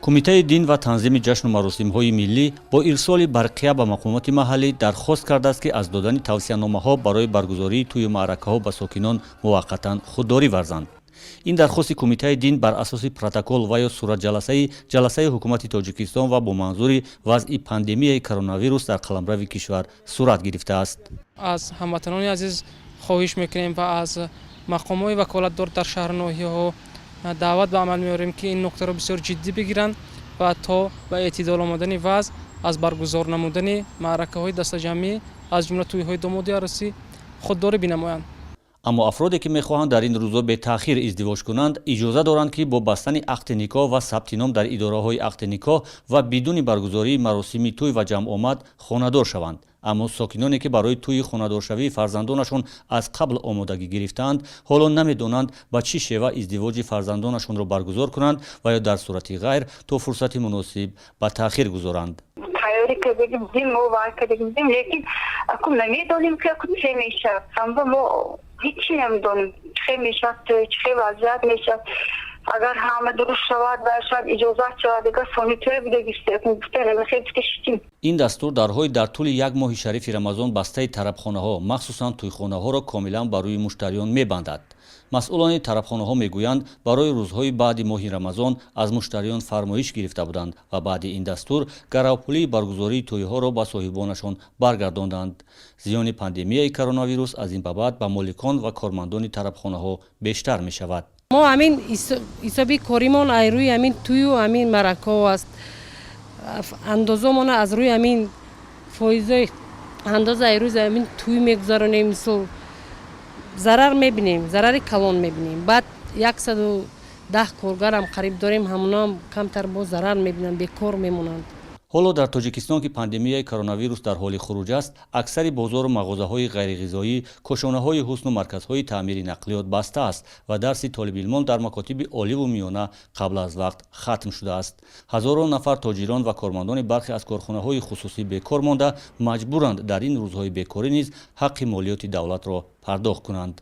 Кумитаи дин ва танзими ҷашну маросимҳои миллӣ бо ирсоли барқия ба мақомоти маҳаллӣ дархост кардааст, ки аз додани тавсияномаҳо барои баргузории тӯю маъракаҳо ба сокинон муваққатан худдорӣ варзанд. Ин дархости Кумитаи дин бар асоси протокол ва ё суратҷаласаи ҷаласаи Ҳукумати Тоҷикистон ва бо манзури вазъи пандемияи коронавирус дар қаламрави кишвар сурат гирифтааст. Аз ҳамватанони азиз хоҳиш мекунем ва аз мақомҳои ваколатдор дар шаҳру ноҳияҳо даъват ба амал меорем, ки ин нуқтаро бисёр ҷиддӣ бигиранд ва то ба эътидол омадани вазъ аз баргузор намудани маъракаҳои дастаҷамъӣ, аз ҷумла тӯйҳои домоду арӯсӣ, худдорӣ бинамоянд. Аммо афроде, ки мехоҳанд дар ин рӯзо бетаъхир издивоҷ кунанд, иҷоза доранд, ки бо бастани ақди никоҳ ва сабти ном дар идораҳои ақди никоҳ ва бидуни баргузории маросими тӯй ва ҷамъомад хонадор шаванд. Аммо сокиноне, ки барои тӯйи хонадоршавии фарзандонашон аз қабл омодагӣ гирифтаанд, ҳоло намедонанд, ба чӣ шева издивоҷи фарзандонашонро баргузор кунанд ва ё дар сурати ғайр то фурсати муносиб ба таъхир гузоранд. Тайёрӣ кардагӣ будем мо, вай кардагӣ будем, лекин аку намедонем, ки аку чӣ мешавад. Ҳамба мо ҳичи намедонем, чӣ мешавад, чӣ вазъият мешавад. Агар ҳама дуруст шавад ва шояд иҷозат шавад, дигар сони тӯй будагистгуфта шитим. Ин дастур дарҳои дар тӯли як моҳи шарифи Рамазон бастаи тарабхонаҳо, махсусан тӯйхонаҳоро, комилан ба рӯи муштариён мебандад. Масъулони тарабхонаҳо мегӯянд, барои рӯзҳои баъди моҳи Рамазон аз муштариён фармоиш гирифта буданд ва баъди ин дастур гаравпулии баргузории тӯйҳоро ба соҳибонашон баргардонданд. Зиёни пандемияи коронавирус аз ин ба баъд ба моликон ва кормандони тарабхонаҳо бештар мешавад. Мо ҳамин ҳисоби коримон ай рӯи ҳамин тӯю ҳамин маъракаҳо аст. Андозомона аз рӯи ҳамин фоизои андоза ай рӯи ҳамин тӯй мегузаронем. Мисол, зарар мебинем, зарари калон мебинем. Баъд 110 коргарам қариб дорем, ҳамоноам камтар боз зарар мебинанд, бекор мемонанд. Ҳоло дар Тоҷикистон, ки пандемияи коронавирус дар ҳоли хуруҷ аст, аксари бозору мағозаҳои ғайриғизоӣ, кошонаҳои ҳусну марказҳои таъмири нақлиёт баста аст ва дарси толибилмон дар макотиби оливу миёна қабл аз вақт хатм шудааст. Ҳазорон нафар тоҷирон ва кормандони бархе аз корхонаҳои хусусӣ бекор монда, маҷбуранд дар ин рӯзҳои бекорӣ низ ҳаққи молиёти давлатро пардохт кунанд.